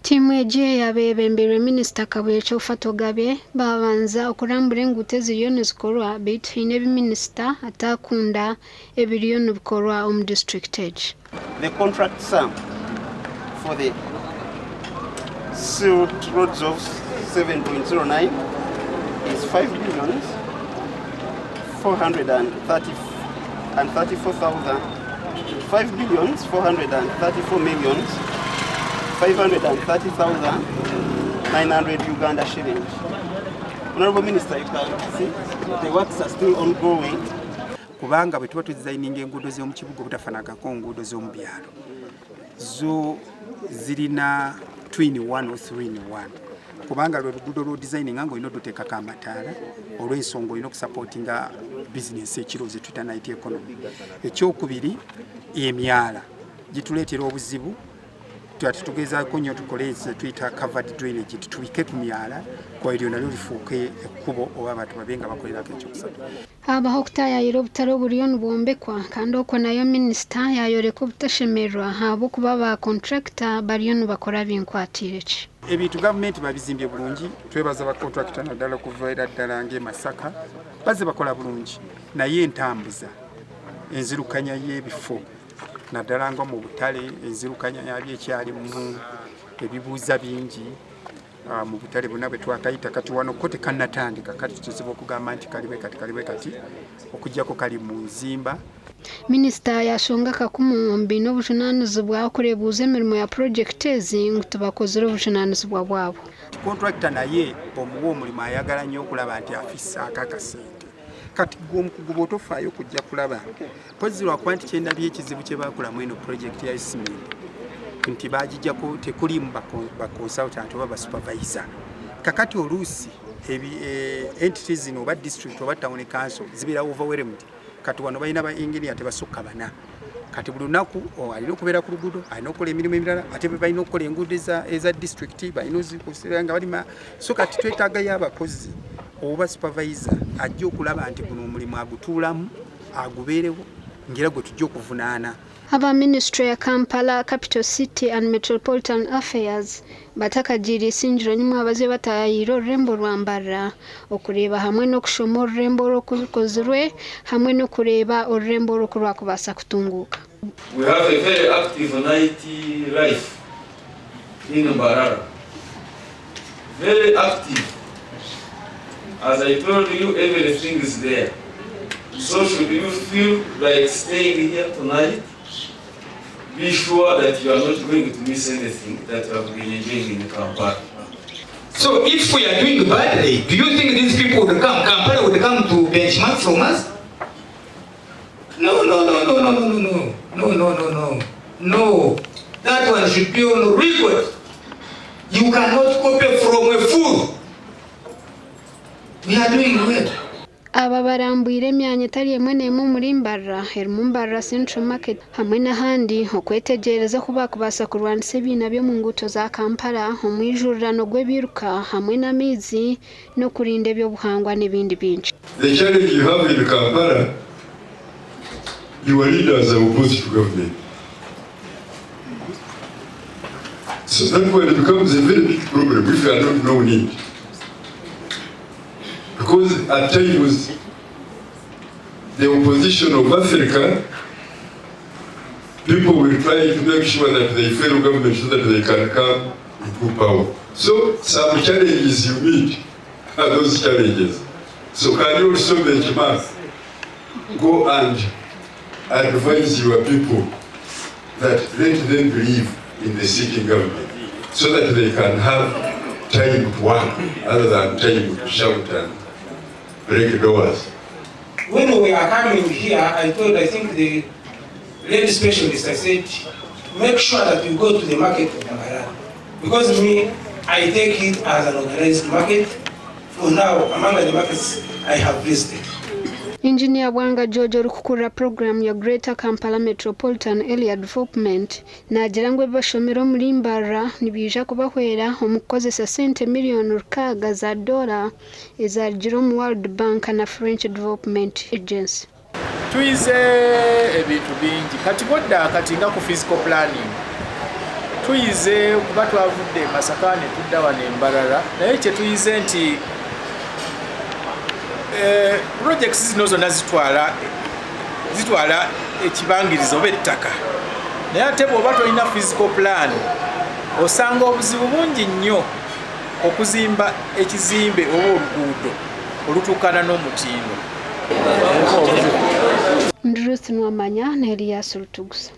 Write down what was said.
Tiimu egi eyaaba eyebembeirwe Minisita Kabuye Kyofatogabye baabanza okurambura enguuto eziriyo nizikorwa beitu haine ebi minisita atakunda ebiriyo nibikorwa omu disiturikiti egi. The contract sum for the sealed roads of 7.09 is 5 billions 430 and 34,000 5 billions 434 millions 530,900 Uganda shillings. Honorable Minister, you can see the works are still ongoing. Kubanga bwe tuba tudizayininga enguudo z'omu kibuga obutafaanagako nguudo z'omu byalo, zo zirina twin one or three in one, kubanga lwe luguudo lw'odizayininga ng'olina oduteekako amataala olw'ensonga olina okusapootinga bizinensi ekiro ze tuyita night economy. Ekyokubiri, emyala gituleetera obuzibu. Twati tugezaako nnyo tukole ze tuyita covered drainage nti tubike ku myala kwa eryo nalyo lifuuke ekkubo oba abantu babe nga bakolerako. Ekyokusatu, Habaho okutayaayira obutare oburiyo nibwombekwa kandi okwo nayo minisita yayoreka obutashemererwa ahabw'okuba ba kontrakita bariyo nibakora binkwatiire ki. Ebintu gavumenti babizimbye bulungi. Twebaza bakontrakita naddala okuvaira ddala ng'e Masaka bazze bakola bulungi, naye entambuza, enzirukanya y'ebifo, naddala nga mu butale, enzirukanya yabyo ekyalimu ebibuuza bingi mu butale bwonna bwe twakayita. Kati wano ko tekannatandika, kati kizibu okugamba nti kaliwe kati, kaliwe kati, okuggyako kali mu nzimba. Minisita yashonga akakumu baine obujunaanizibwa okureebuuza emirimo ya purojekiti ezi ngu tibakozire obujunaanizibwa bwabo. Kontrakita naye omuwa omulimu ayagala nnyo okulaba nti afissaako akasente. Kati gwe omukugu bw'otofaayo kujja kulaba pozi, lwakuba nti kyendabye ekizibu kye bakolamu eno purojekiti ya cement nti bagijjako tekuliimu baconsultant oba basupervisor. Kakati oluusi entities zino oba district oba town council zibeera overwhelmed. Kati wano balina ba engineer tebasukka bana. Kati buli lunaku alina okubeera ku luguudo, alina okukola emirimu emirala, ate be balina okukola enguudo eza district balina ozikusiira nga balima. So kati twetaagayo abakozi oba supervisor ajja okulaba nti guno omulimu agutuulamu, agubeerewo ngera gwe tujja okuvunaana. Aba Ministry ya Kampala Capital City and Metropolitan Affairs batakagiire isingiro nimwe abaze batayayiire orurembo rwa Mbarara okureeba hamwe n'okushoma orurembo orukozirwe hamwe n'okureeba orurembo oru oku rwakubaasa kutunguuka. We have a very active night life in Mbarara. Very active. As I told you, everything is there. So should you feel like staying here tonight, be sure that you are not going to miss anything that you have been enjoying in Kampala. So if we are doing badly, do you think these people would come, Kampala would come to benchmark from us? No, no, no, no, no, no, no, no, no, no, no, no, no. That one should be on record. You cannot copy from a fool. We are doing well. Aba barambwire emyanya etari emwe n'emwe omuri Mbarara erimu Mbarara Central Market hamwe n'ahandi okwetegyereza oku bakubaasa kurwanisa ebiina by'omu nguuto za Kampala, omwijurirano gw'ebiruka hamwe n'amaizi n'okurinda eby'obuhangwa n'ebindi bingi. The challenge you have in Kampala, your leaders are opposed to government. So that one becomes a very big problem if you are not known it. Because at times, the opposition of Africa, people will try to make sure that they fail government so that they can come into power. So some challenges you meet are those challenges. So can you also benchmark? Go and advise your people that let them believe in the sitting government so that they can have time to work other than time to shout and break doors. When we are coming here, I told, I think, the lady specialist, I said, "Make sure that you go to the market of Mbarara." Because me, I take it as an organized market. For now, among the markets I have visited. Engineer Bwanga George orikukurira puroguraamu ya Greater Kampala Metropolitan Area Development naagira ngu ebibashomire omuri Mbarara nibiija kubahwera omu kukozesa sente miliyoni 6 za doora ezarugire omu World Bank na French Development Agency. Tuyize ebintu bingi. Kati bodda kati nga ku physical planning. Tuyize kuba twavudde e Masaka ne tudda wano e Mbarara, naye kye tuyize nti eh, projects zino zonna zitwala zitwala ekibangirizi oba ettaka, naye ate bw'oba tolina physical plan osanga obuzibu bungi nnyo okuzimba ekizimbe oba oluguudo olutuukana n'omutindo. Ndi Ruth Nwamanya ne Elias Lutugusa.